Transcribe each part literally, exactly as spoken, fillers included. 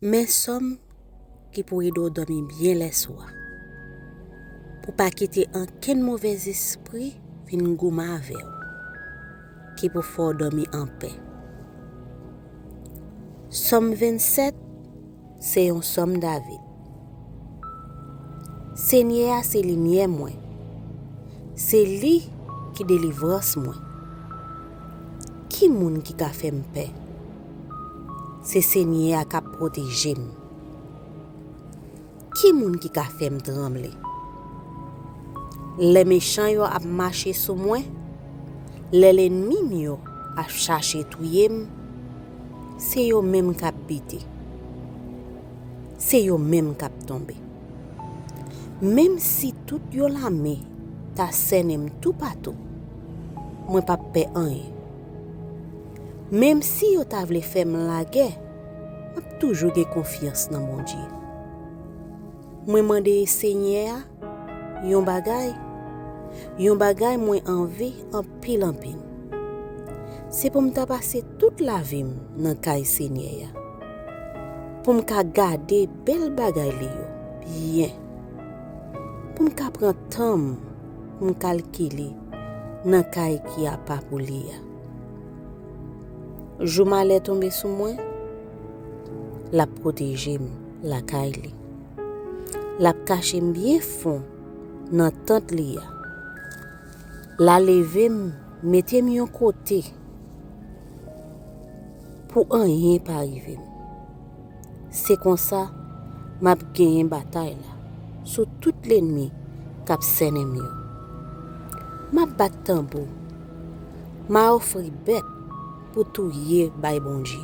Men sòm ki pou ede w dòmi byen lèswa, pou pa kite ankenn movèzespri vin goumen avè w, ki pou fè w dòmi anpè. Sòm vennsèt se yon sòm David. Senyè a se limyè mwen, se li ki delivrans mwen. Ki moun ki ka fè m pè? Se Senyè a k ap pwoteje m. Ki moun ki ka fè m tranble? Lè mechan yo ap mache sou mwen, lè lènmi m yo ap chache touye m, se yo menm k ap bite. Se yo menm k ap tonbe. Menm si tout yon lame ta sènen m toupatou, mwen p ap pè anyen. Menm si yo ta vle fè m lagè, m ap toujou gen konfyans nan Bondye. Mwen mande Senyè a yon bagay, yon bagay mwen anvi anpil anpil. Se pou m ta pase tout lavi m nan kay Senyè a, pou m ka gade bèl bagay li yo byen, pou m ka pran tan m pou m kalkile nan kay ki apa pou li a. Jou malè tonbe sou mwen, l ap pwoteje m lakay li. L ap kache m byen fon nan tant li a. L a leve m, mete m yon kote pou anyen pa rive m. Se konsa m ap genyen batay la sou tout lènmi k ap sènen m yo. M ap bat tanbou, m a ofri bèt pou touye bay Bondye.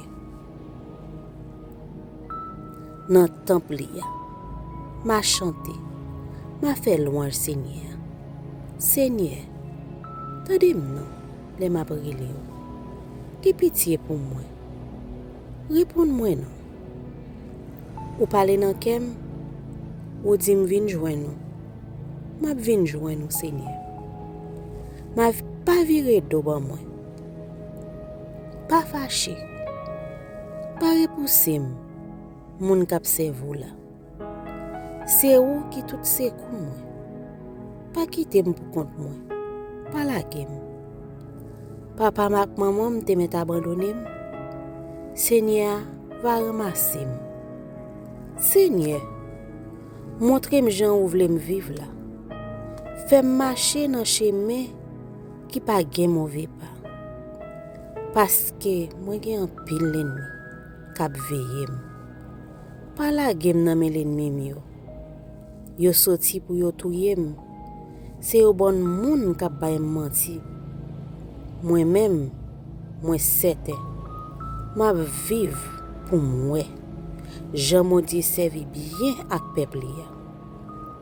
Nan tanp li a, m a chante, m a fè lwanj Senyè a. Senyè, tande m non lè m ap rele w. Gen pitye pou mwen. Reponn mwen non. Ou pale nan kè m, ou di m vin jwenn ou. M ap vin jwenn ou, Senyè. M ap pa vire do ban mwen. Pa fache. Pa repouse m, moun k ap sèvi w la. Se ou ki tout sekou mwen. Pa kite m pou kont mwen. Pa lage m. Papa m ak manman m te mèt abandone m. Senyè a va ranmase m. Senyè, montre m jan ou vle m viv la. Fè m mache nan chemen ki pa gen move pa. Paske mwen gen anpil lènmi k ap veye m. Pa lage m nan men lènmi m yo. Yo soti pou yo touye m. Se yo bann moun k ap bay m manti. Mwen menm, mwen sèten, m ap viv pou m wè jan Bondye sèvi byen ak pèp li a.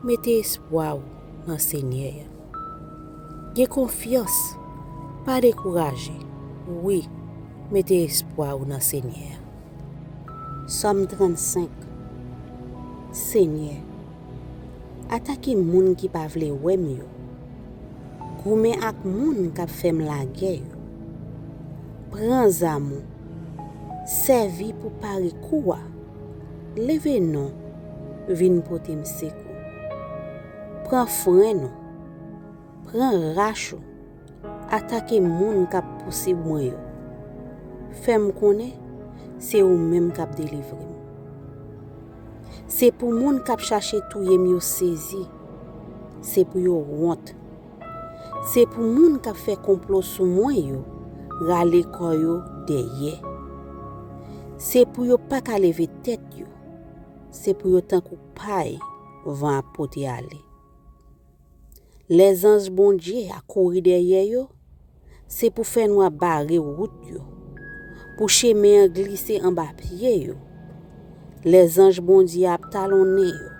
Mete espwa w nan Senyè a. Gen konfyans, pa dekouraje. Wi, mete espwa w nan Senyè a. Sòm trannsenk. Senyè, atake moun ki pa vle wè m yo. Goumen ak moun k ap fè m lagè yo. Pran zam ou, sèvi pou pare kou a. Leve non, vin pote m sekou. Pran fren ou, pran rach ou. Atake moun k ap pousib mwen yo. Fè m konnen se ou menm k ap delivre m. Se pou moun k ap chache touye m yo sezi. Se pou yo wont. Se pou moun k ap fè konplo sou mwen yo rale kò yo dèyè. Se pou yo pa ka leve tèt yo. Se pou yo tankou pay van ap pote ale. Lèzanj Bondye a kouri dèyè yo, se pou fènwa bare wout yo, pou chemen an glise anba pye yo. Lèzanj Bondye ap talonnen yo.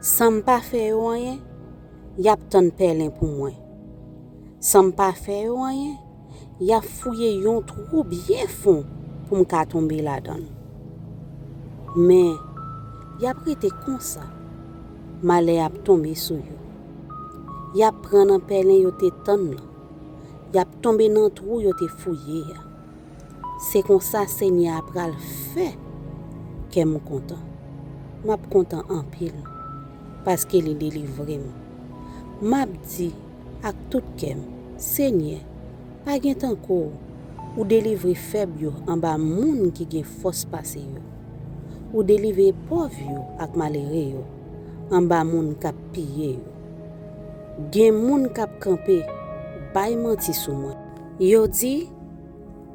San m pa fè yo anyen, y ap tann pèlen pou mwen. San m pa fè yo anyen, y ap fouye yon twou byen fon pou m ka tonbe ladan l. Men, y ap rete konsa, malè ap tonbe sou yo. Y ap pran nan pèlen yo te tann lan, y ap tonbe nan twou yo te fouye a. Se konsa Senyè a pral fè kè m kontan. M ap kontan anpil, paske li delivre m. M ap di ak tout kè m, Senyè, pa gen tankou w, ou delivre fèb yo anba moun ki gen fòs pase yo. Ou delivre pòv yo ak malere yo anba moun k ap piye yo. Gen moun k ap kanpe bay manti sou mwen. Yo di,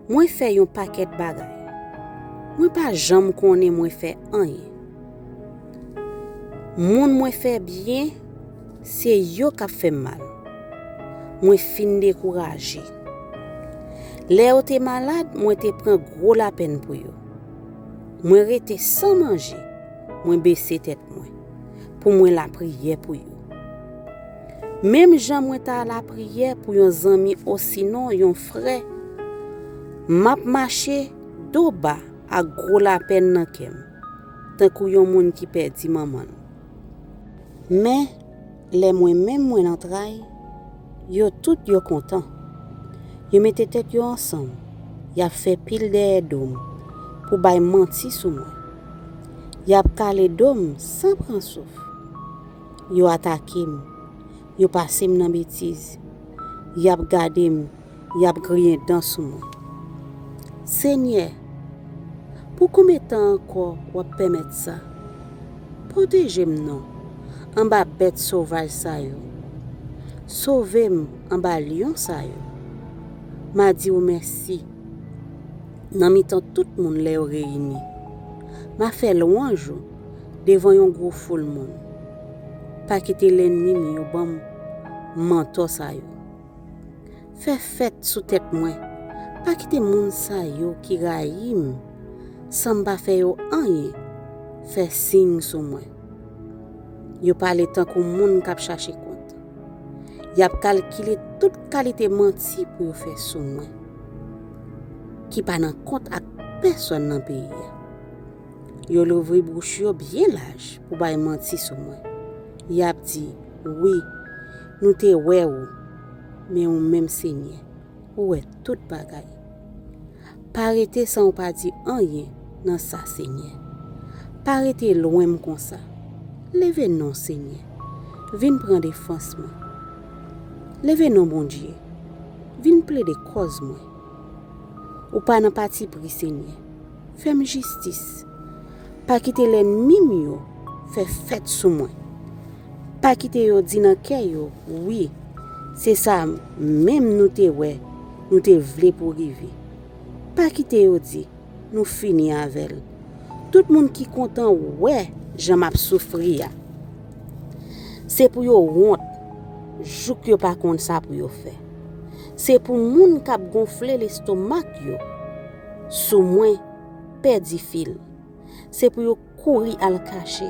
mwen fè yon pakèt bagay. Mwen pa janm konnen mwen fè anyen. Moun mwen fè byen, se yo k ap fè m mal. Mwen fin dekouraje. Lè yo te malad, mwen te pran gwo lapèn pou yo. Mwen rete san manje, mwen bese tèt mwen, pou mwen lapriyè pou yo. Menm jan mwen ta lapriyè pou yon zanmi osinon yon frè, m ap mache do ba ak gwo lapèn nan kè m, tankou yon moun ki pèdi manman l. Men, lè mwen menm mwen nan tray, yo tout yo kontan. Yo mete tèt yo ansanm, y ap fè pil dèyè do m pou bay manti sou mwen. Y ap kale do m san pran souf. Yo atake m, yo pase m nan betiz. Y ap gade m, y ap griyen dan sou mwen. Senyè, pou konbyen tan ankò w ap pèmèt sa? Pwoteje m non, anba bèt sovaj sa yo. Sove m anba lyon sa yo. M a di w mèsi nan mitan tout moun lè yo reyini. M a fè lwanj ou devan yon gwo foul moun. Pa kite lènmi m yo ban m mantò sa yo. Fè fèt sou tèt mwen. Pa kite moun sa yo ki rayi m san m pa fè yo anyen fè siy sou mwen. Yo pale tankou moun k ap chache kont. Y ap kalkile tout kalite manti pou yo fè sou mwen, ki pa nan kont ak pèsonn nan peyi a. Yo louvri bouch yo byen laj pou bay manti sou mwen. Y ap di, wi, nou te wè ou, men ou menm Senyè, ou wè tout bagay. Pa rete san ou pa di anyen nan sa, Senyè. Pa rete lwen m konsa. Leve non, Senyè. Vin pran defans mwen. Leve non, Bondye. Vin plede kòz mwen. Ou pa nan patipri, Senyè. Fè m jistis. Pa kite lènmi m yo fè fèt sou mwen. Pa kite yo di nan kè yo, wi, se sa menm nou te wè, nou te vle pou rive. Pa kite yo di, nou fini avè l. Tout moun ki kontan wè jan m ap soufri a, se pou yo wont, jouk yo pa konn sa pou yo fè. Se pou moun k ap gonfle lestomak yo sou mwen pèdi fil. Se pou yo kouri al kache.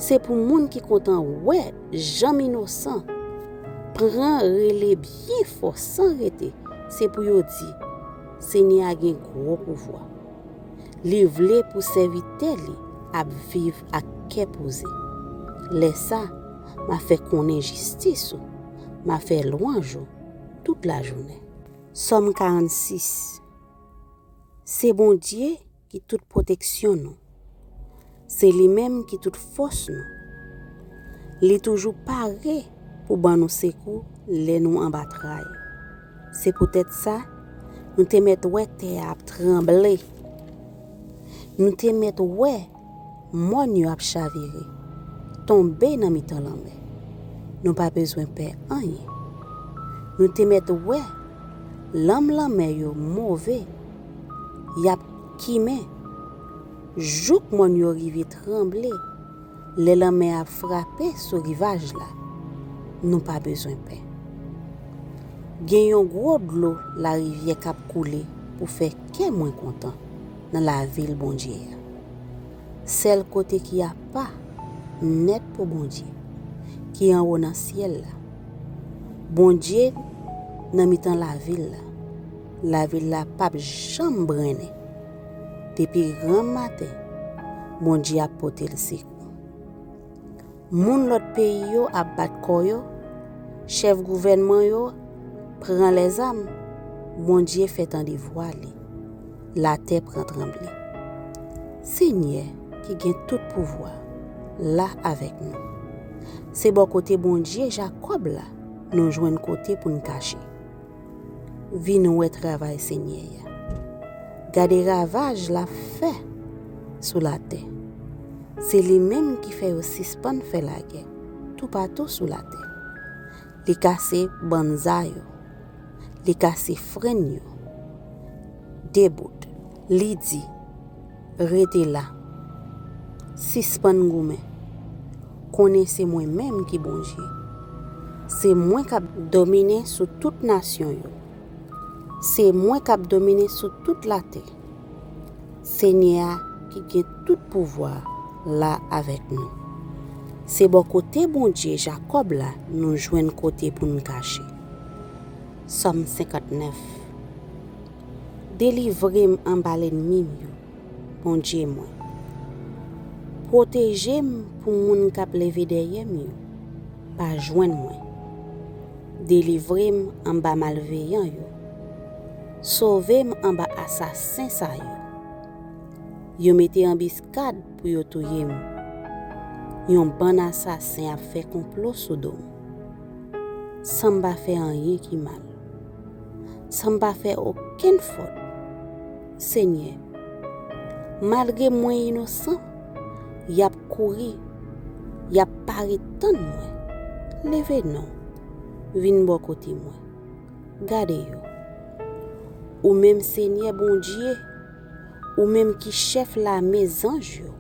Se pou moun ki kontan wè jan m inosan pran rele byen fò san rete. Se pou yo di, Senyè a gen gwo pouvwa. Li vle pou sèvitè li ap viv ak kè poze. Lè sa, m a fè konnen jistis ou, m a fè lwanj ou tout lajounen. Sòm karannsis. Se Bondye ki tout pwoteksyon nou. Se li menm ki tout fòs nou. Li toujou pare pou ban nou sekou lè nou anba tray. Se poutèt sa, nou te mèt wè tè a ap tranble. Nou te mèt wè mòn yo ap chavire, tonbe nan mitan lanmè. Nou pa bezwen pè anyen. Nou te mèt wè lanm lanmè yo move, y ap kimen, jouk mòn yo rive tranble. Lè lanmè ap frape sou rivaj la, nou pa bezwen pè. Gen yon gwo dlo larivyè k ap koule pou fè kè mwen kontan nan lavil Bondye a. Sèl kote ki apa nèt pou Bondye, ki anwo nan syèl la. Bondye nan mitan lavil la. Lavil la p ap janm brennen. Depi granmmaten, Bondye ap pote l sekou. Moun lòt peyi yo ap bat kò yo, chèf gouvènman yo pran lèzam, Bondye fè tande vwa li, latè pran tranble. Senyè ki gen tout pouvwa la avèk nou. Se bò kote Bondye Jakòb la nou jwenn kote pou n kache. Vin wè travay Senyè a. Gade ravaj l ap fè sou latè. Se li menm ki fè yo sispann fè lagè toupatou sou latè. Li kase banza yo. Li kase frenn yo. Debout. Li di, rete la. Sispann goumen. Konnen se mwen menm ki Bondye. Se mwen k ap domine sou tout nasyon yo. Se mwen k ap domine sou tout latè. Senyè a ki gen tout pouvwa la avèk nou. Se bò kote Bondye Jakòb la nou jwenn kote pou n kache. Sòm senkantnèf. Delivre m anba lènmi m yo, Bondye mwen. Pwoteje m pou moun k ap leve dèyè m yo pa jwenn mwen. Delivre m anba malveyan yo. Sove m anba asasen sa yo. Yo mete anbiskad pou yo touye m. Yon bann asasen ap fè konplo sou do m. San m pa fè anyen ki mal. San m pa fè okenn fòt. Senyè, malgre mwen inosan, y ap kouri, y ap pare tann mwen. Leve non, vin bò kote mwen. Gade yo. Ou menm Senyè Bondye, ou menm ki chèf lame zanj yo,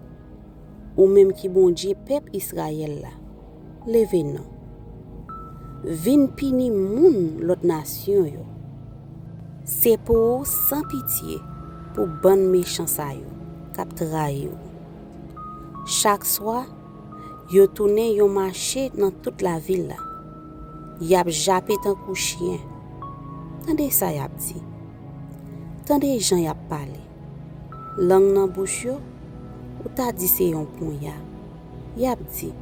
ou menm ki Bondye pèp Izrayèl la, leve non. Vin pini moun lòt nasyon yo. Se pou ou san pitye pou bann mechan sa yo k ap trayi w. Chak swa, yo tounen yon mache nan tout lavil la. Y ap jape tankou chyen. Tande sa y ap di. Tande jan y ap pale. Lang nan bouch yo, ou ta di se yon ponya. Y ap di,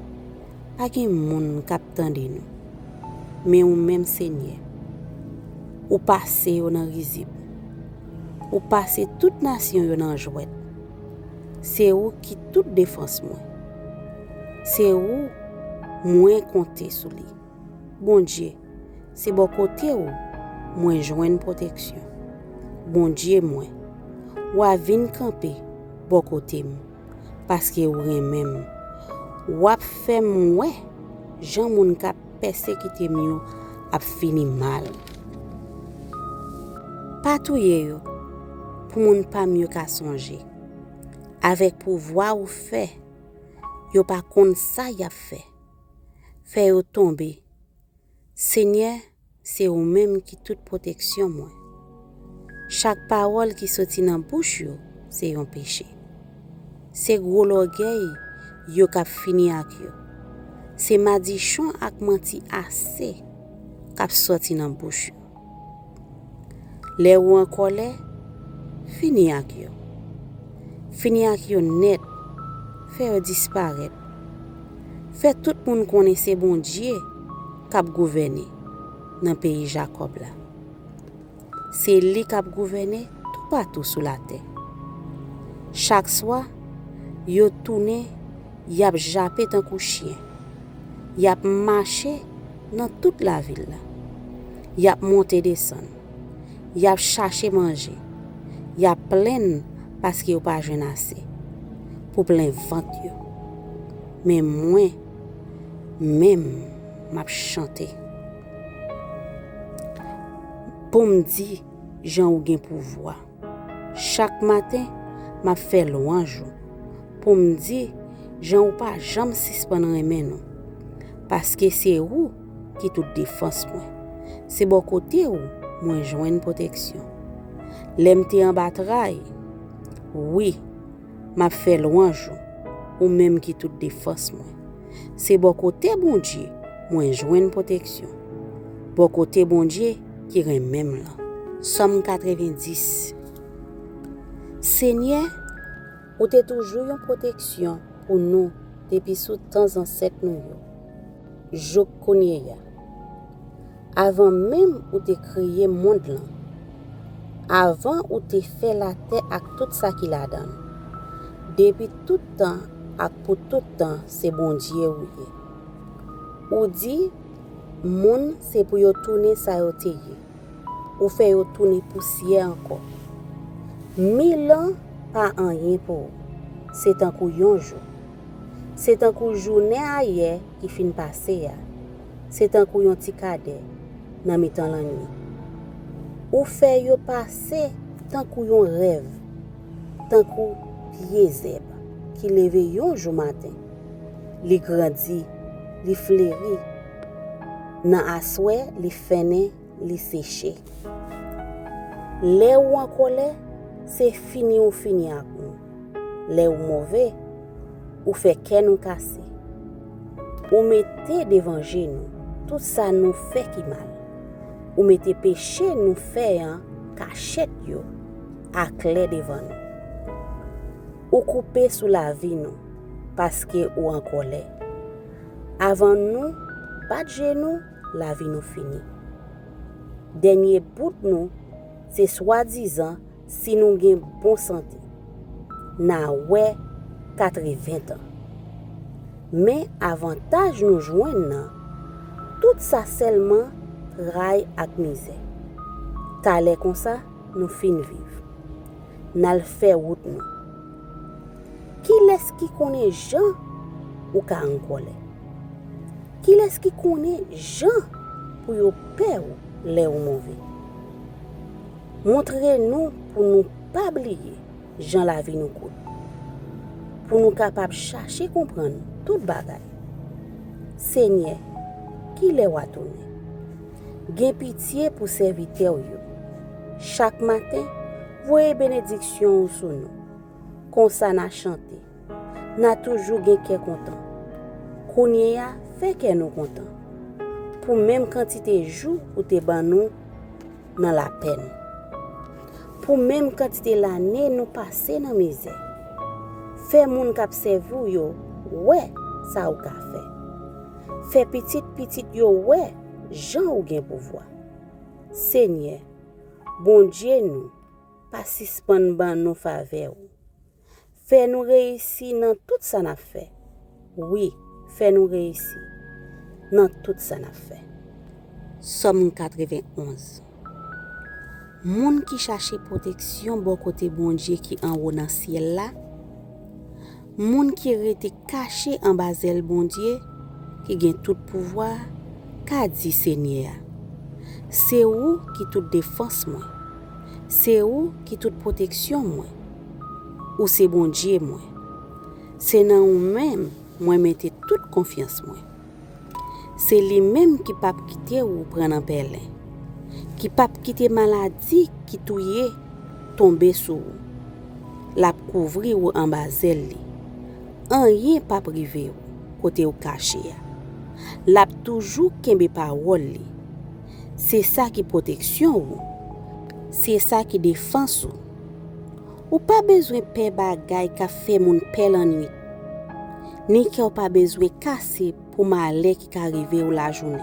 pa gen moun k ap tande nou. Men ou menm, Senyè, ou pase yo nan rizib. Ou pase tout nasyon yo nan jwèt. Se ou ki tout defans mwen. Se ou mwen konte sou li. Bondye, se bò kote w mwen jwenn pwoteksyon. Bondye mwen, w a vin kanpe bò kote m, paske w renmen m. W ap fè m wè jan moun k ap pèsekite m yo ap fini mal. Pa touye yo, pou moun pa m yo ka sonje. Avèk pouvwa ou fè, yo pa konn sa y ap fè. Fè yo tonbe. Senyè, se ou menm ki tout pwoteksyon mwen. Chak pawòl ki soti nan bouch yo se yon peche. Se gwo lògèy yo k ap fini ak yo. Se madichon ak manti ase k ap sòti nan bouch yo. Lè ou an kòlè, fini ak yo. Fini ak yo nèt, fè yo disparèt. Fè tout moun konnen se Bondye k ap gouvène nan peyi Jakòb la. Se li k ap gouvène toupatou sou latè. Chak swa, yo tounen, y ap jape tankou chyen. Y ap mache nan tout lavil la. Y ap monte desann. Y ap chache manje. Y ap plenn paske yo pa jwenn ase pou plen vant yo. Men mwen menm, m ap chante pou m di jan ou gen pouvwa. Chak maten, m ap fè lwanj ou pou m di jan ou pa janm sispann renmen nou, paske se ou ki tout defans mwen. Se bò kote ou mwen jwenn pwoteksyon. Lè m te anba tray, wi, m ap fè lwanj ou, ou menm ki tout defans mwen. Se bò kote Bondye mwen jwenn pwoteksyon, bò kote Bondye ki renmen m lan. Sòm katrevenndis. Senyè, ou te toujou yon pwoteksyon pou nou depi sou tan zansèt nou yo jouk kounye a. Avan menm ou te kreye mond lan, avan ou te fè latè ak tout sa ki ladan l, Depi tout tan ak pou tout tan, se Bondye ou ye. Ou di, moun se pou yo tounen sa yo te ye. Ou fè yo tounen pousyè ankò. Mil an pa anyen pou ou. Se tankou yon jou. Se tankou jounen ayè ki fin pase a. Se tankou yon ti kadè nan mitan lannwit. Ou fè yo pase tankou yon rèv, tankou pye zèb ki leve yon jou maten. Li grandi, li fleri. Nan aswè, li fennen, li seche. Lè ou an kòlè, se fini ou fini ak nou. Lè ou move, ou fè kè nou kase. Ou mete devan je nou tout sa nou fè ki mal. Ou mete peche nou fè an kachèt yo aklè devan nou. Ou koupe sou lavi nou paske ou an kòlè. Avan nou bat je nou, lavi nou fini. Dènye bout nou, se swadizan si nou gen bon sante. N a wè katreven tan. Men avantaj nou jwenn nan, tout sa sèlman tray ak mizè. Talè konsa, nou fin viv. N al fè wout nou. Kilès ki konnen jan ou ka an kòlè? Kilès ki konnen jan pou yo pè w lè ou move? Montre nou pou nou pa bliye jan lavi nou kout, pou nou kapab chache konprann tout bagay. Senyè, kilè w a tounen? Gen pitye pou sèvitè w yo. Chak maten, voye benediksyon ou sou nou. Konsa n a chante. N a toujou gen kè kontan. Kounye a, fè kè nou kontan. Pou menm kantite jou ou te ban nou nan lapèn. Pou menm kantite lane nou pase nan mizè. Fè moun k ap sèvi w yo wè sa ou ka fè. Fè pitit pitit yo wè jan ou gen pouvwa. Senyè, Bondye nou, pa sispann ban nou favè w. Fè nou reyisi nan tout sa n ap fè. Wi, fè nou reyisi nan tout sa n ap fè. Sòm katrevenn onz. Moun ki chache pwoteksyon bò kote Bondye ki anwo nan syèl la, moun ki rete kache anba zèl Bondye ki gen tout pouvwa a, ka di Senyè a, se ou ki tout defans mwen, se ou ki tout pwoteksyon mwen, ou se Bondye mwen, se nan ou menm mwen mete tout konfyans mwen. Se li menm ki p ap kite ou pran nan pèlen, ki p ap kite maladi ki touye tonbe sou ou. L ap kouvri ou anba zèl li. Anyen p ap rive ou kote ou kache a. L ap toujou kenbe pawòl li. Se sa ki pwoteksyon ou. Se sa ki defans ou. Ou pa bezwen pè bagay k ap fè moun pè lannwit, ni kè w pa bezwen kase pou malè ki ka rive w lajounen.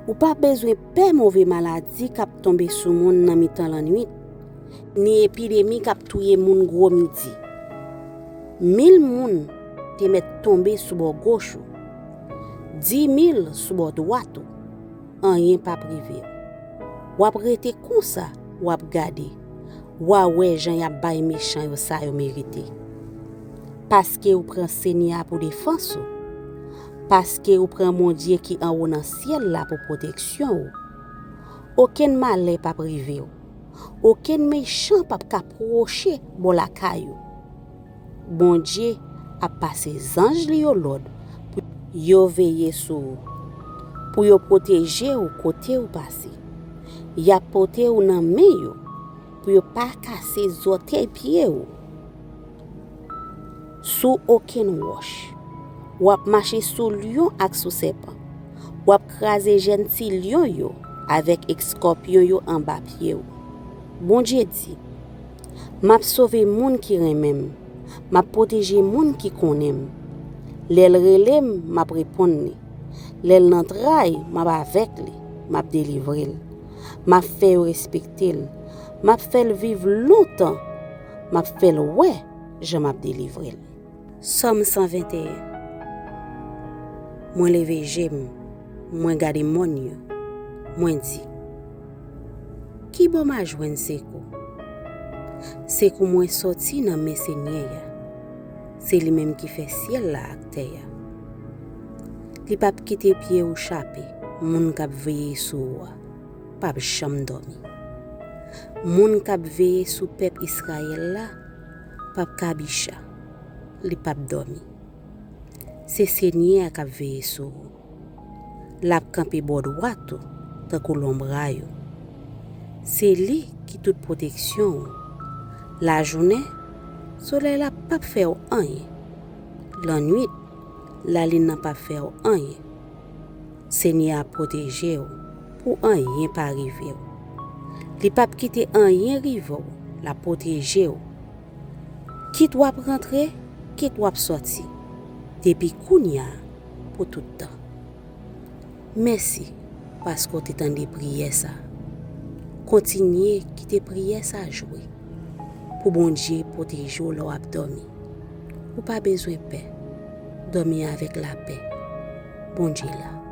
Ou pa bezwen pè move maladi k ap tonbe sou moun nan mitan lannwit, ni epidemi k ap touye moun gwo midi. Mil moun te mèt tonbe sou bò goch ou, di mil sou bò dwat ou, anyen p ap rive w. W ap rete konsa, w ap gade. W a wè jan y ap bay mechan yo sa yo merite. Paske ou pran Senyè a pou defans ou, paske ou pran Bondye ki anwo nan syèl la pou pwoteksyon ou, okenn malè p ap rive w, okenn mechan p ap ka pwoche bò lakay ou. Bondye ap pase zanj li yo lòd pou yo veye sou ou, pou yo pwoteje w kote ou pase. Y ap pote w nan men yo pou yo pa kase zòtèy pye w. Sou okenn wòch. W ap mache sou lyon ak sou sèpan. W ap kraze jèn ti lyon yo avèk èskòpyon yo anba pye w. Bondye di, M ap sove moun ki renmen m. M ap pwoteje moun ki konnen m. Lè l rele m, m ap reponn li. Lè l nan tray, m ap avèk li. M ap delivre l. M ap fè yo respekte l. M ap fè l viv lontan. M ap fè l wè jan m ap delivre l. Sòm san venteyen. Mwen leve je m, mwen gade mòn yo, mwen di, ki bò m a jwenn sekou? Sekou mwen soti nan men Senyè a. Se li menm ki fè syèl la ak tè a. Li p ap kite pye w chape. Moun k ap veye sou ou a p ap janm dòmi. Moun k ap veye sou pèp Izrayèl la p ap kabicha. Li p ap dòmi. Se Senyè a k ap veye sou ou. L ap kanpe bò dwat ou tankou lonbray ou. Se li ki tout pwoteksyon ou. Lajounen, solèy la p ap fè w anyen. Lannwit, lalin nan p ap fè w anyen. Senyè a pwoteje w pou anyen pa rive w. Li p ap kite anyen rive w, l ap pwoteje w. Kit w ap rantre, kit w ap sòti, depi kounye a pou tout tan. Mèsi paske w te tande priyè sa. Kontinye kite priyè sa jwe pou Bondye pwoteje w lè w ap dòmi. Ou pa bezwen pè. Dòmi avèk lapè. Bondye la.